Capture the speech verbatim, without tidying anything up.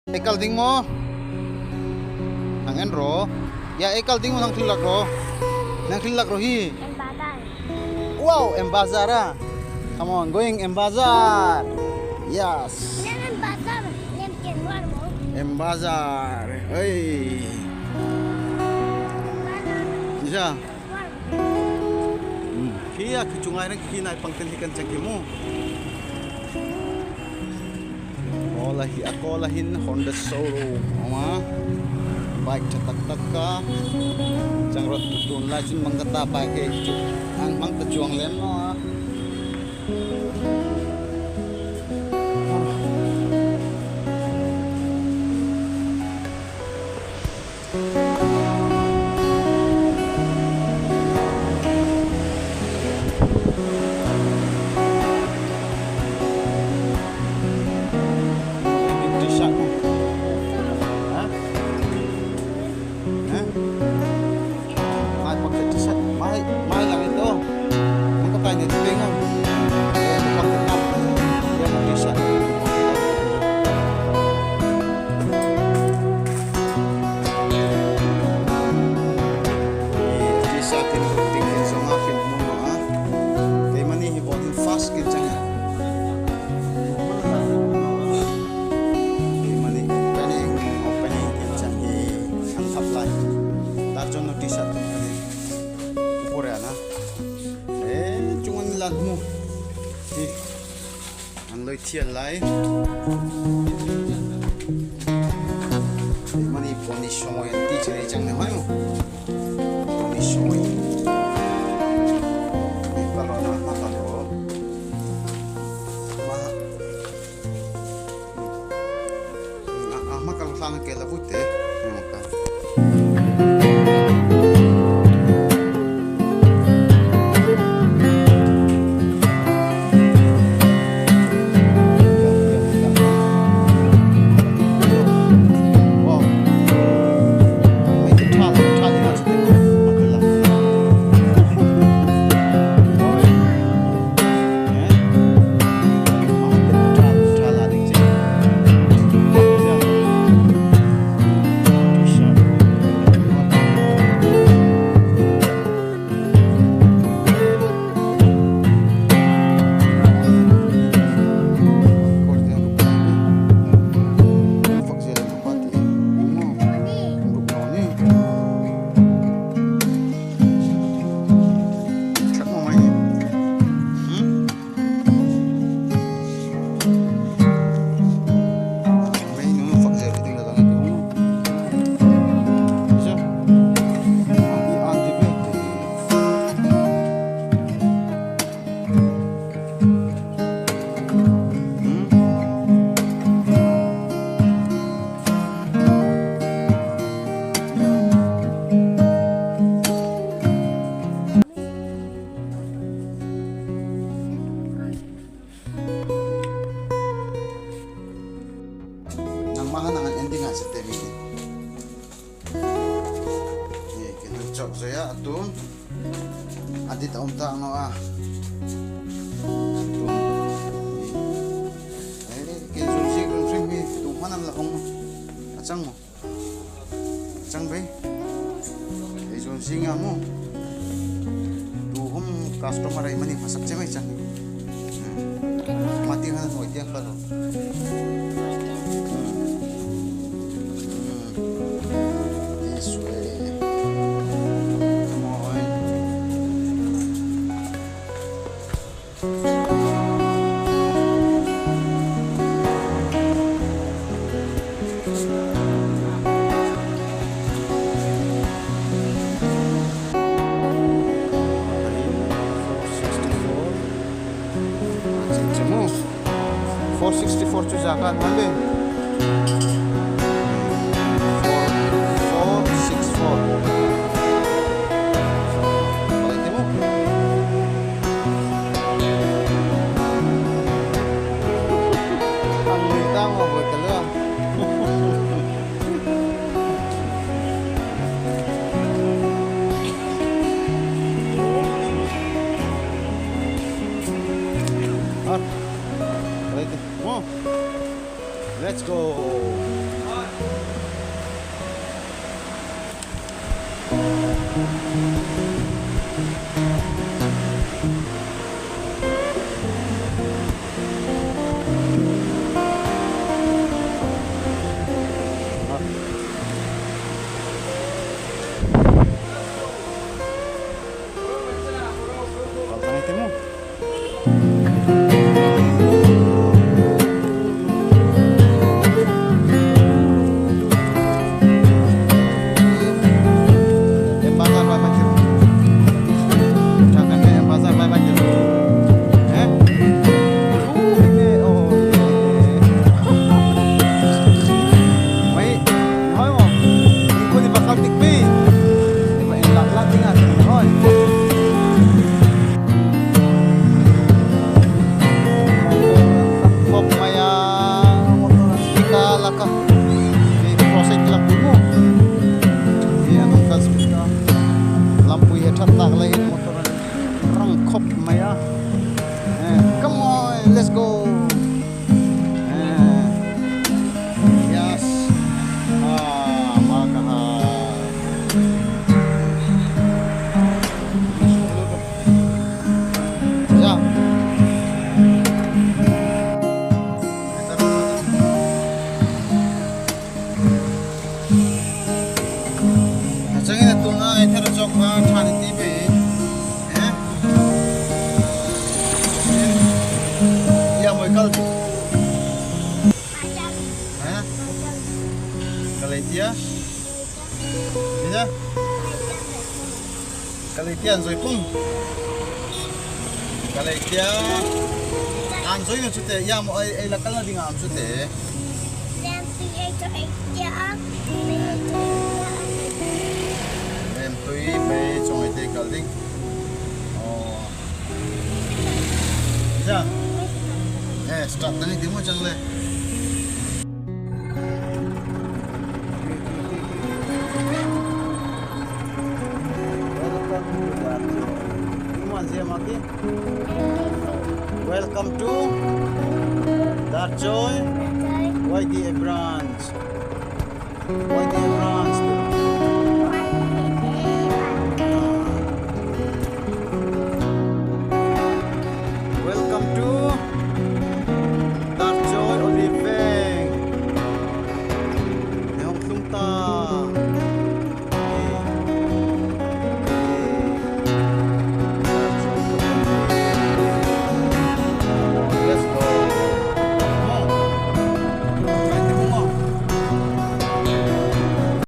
Ei kal ding mo? Nang en ro. Ya, ei kal ding mo, nang thil lak ro. Nang thil lak ro hi. M Bazaar. Wow, M Bazaar a. Come on, going M Bazaar. Yes. Nem M Bazaar, nem ken war mo. M Bazaar. Hey. M Bazaar. Isa. Khi a, khi chungai reng khi nai pang ten hi kan chang ki mu. Ko la hi, a ko la hin Honda showroom a. Bike cha tak tak ka. Chang rot tu tun lai chun mang ka ta bike ke chu. Ang mang ta chuang lem no a. Kei mani hi bon in fast kei chang a. Kei mani opening, opening kei chang hi. Ang thap lai. Tar chon no T-shirt tu kani. Upor ya na. Eh, chungan lan mu. Hi. Ang loi thial lai. Mani poni somoi an ti chiri chang ne mai mo. Poni somoi. Ni kalo na, ma kalo. Ma. Ah, ah, ma kalo lang ke la bute. Ni ma ka. Nangma ha nang an ending a sete mi. Ye, ken chok zoya atun. Adi ta um ta ngo a. Atun. Ye. Ai, ken zun zik zun zik mi tu hman an la hong. Achang mo. Chang bei. Ei zon zing a mo. Tu hom customer ei mani masak chemai chang. Hmm. Mati hana hoi tiang kalo. Hmm. Hmm. This way. Come on. Four sixty-four chu zakat hale. Four, four six four. Balik timo. Ang litang mo, boy, kalo. Ah, balik timo. Let's go. Khop maya, motor speaker laka. Di project lak di mo. Di anong ka speaker. Lampui he that tak lai motor. Rang khop maya. Eh, come on, let's go. Eh, yes. Ah, makaha. Ya. Chang ina tuna ithar chok ha than ti be. Eh? Ya moi kal. Ha? Kal ai tia? Ina? Kal ai tia an zoi pung. Kal ai tia an zoi na chute, ya mo ai, ai la kal na ding am chute. Em tui bei chong ai te kal ding. Oh. Ija. Eh, start tani ding mo chang le. Welcome to Darchoi. Iman sia maki? Welcome to Darchoi Y D A branch. Y D A branch.